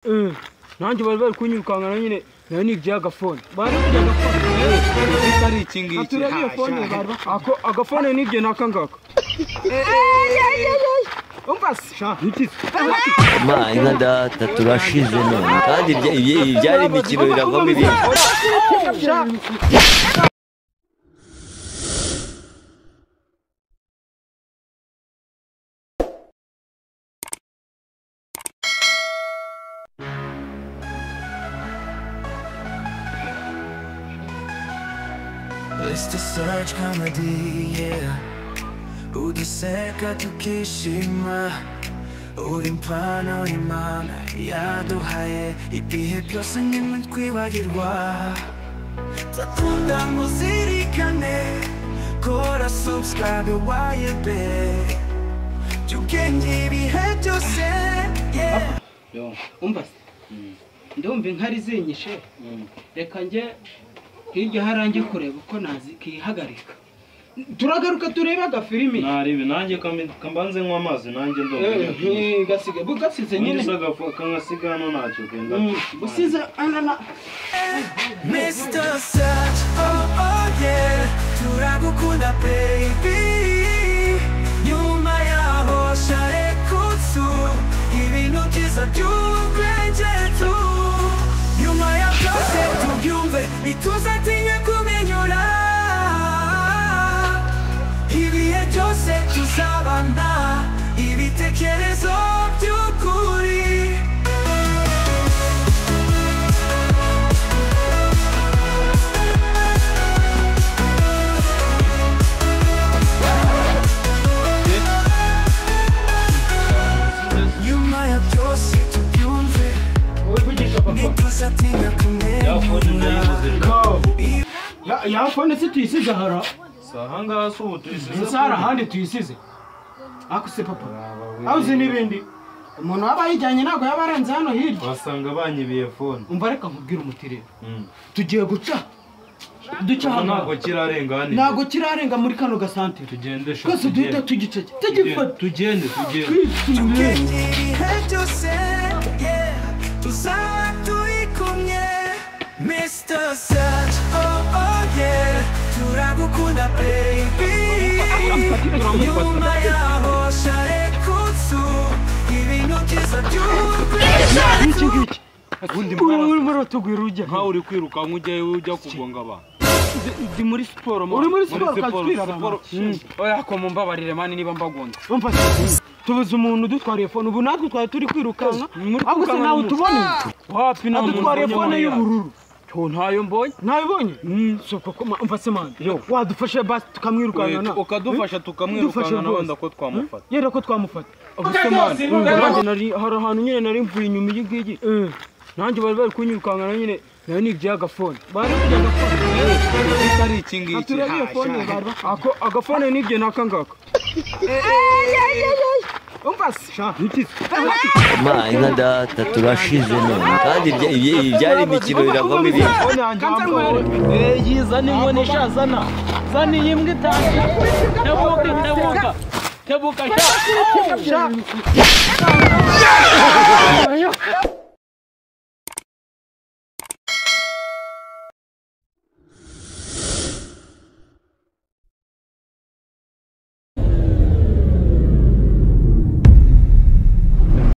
Nanjye bari bari kunyirukankana nyine nayo nibye agafone. Bari kujya agafone. Ari iki ngiki? Aturebe iyo fone bari ako agafone nibye naka ngaka. Umva se. Ma inka data turashize none kandi ibyari imikino biravamo ibindi. It's the search comedy, yeah. Uduseka tukishima, uri impano Imana yaduhaye, ibihe byose ntitwibagirwa. Ndakunda muzirikane, kora subscribe wayebe, by'ubwenge ibihe byose, yeah. Umva se, ndumva inkari zinyishe, reka njye hirya harangiye kureba uko nazikihagarika. Turagaruka tureba agafilimi. Naribi nanjye kambanze nywa amazi nanjye ndumva. Gasiga bugasize nyine. Kangasiga hano ntacyo kenda. Busize anana. Mr. Search, oh oh yeah, turagukunda baby. Nyuma yaho sharekutsu, ibintu byiza by'ubwenge tu. Nyuma ya byose tubyumve, ntituzatinye kumenyura. Ibihe byose tuzabana, ibitekerezo by'ukuri. Nyuma ya byose tubyumve, ntituzatinye kumwenyura. Ya fone se tuyisize hara. Ahangaha si ubu tuyisize. Ese hari ahandi tuyisize? Ako se papa. Aho uzi n'ibindi. Umuntu waba yijyanye ntabwo yaba arenze hano hirya. Wasanga banyibiye fone. Umva reka nkubwire umuti rero. Tugiye guca. Duca hano. Ntabwo kirarenga hano. Ntabwo kirarenga muri kano gasantere. Tugende sha. Twese duhita tugiceke. Tugifata. Tugende tugende. By'ubwenge ibihe byose, yeah, tuzaba turi kumwe. Mr. Search, oh oh yeah, turagukunda baby. Nyuma yaho sharekutsu, ibintu byiza by'ubwenge. Iki ngiki. Ubundi urimo uratugwira ujya. Nkaho uri kwirukanka ujyayo ujya kugonga abantu. Ndi muri siporo. Uri muri siporo ukatwira abantu. Oya ko mumbabarire mani niba mbagonze. Umva tubuze umuntu udutwariye fone ubu natwe twari turi kwirukanka. Ahubwo se nawe utubone. Wapi nta muntu adutwariye fone y'ubururu. Ntayo mbonye. Ntabibonye? So koko umva se mani. Wadufashe basi tukamwirukankana. Ukadufasha tukamwirukankana wenda ko twamufata. Yera ko twamufata. Ubuse mani. Nari hari ahantu nyine nari mvuye inyuma iyi ngiyi. Nanjye bari bari kunyirukankana nyine nayo nibye agafone. Bari kujya agafone. Ari iki ngiki? Aturebe iyo fone bari ako agafone nibye naka ngaka. Umva se. Ma inka data turashize none kandi ibyari imikino biravamo ibindi. Zana inkoni sha zana. Zana iyi mbwa itanu. Tebuka tebuka. Tebuka sha.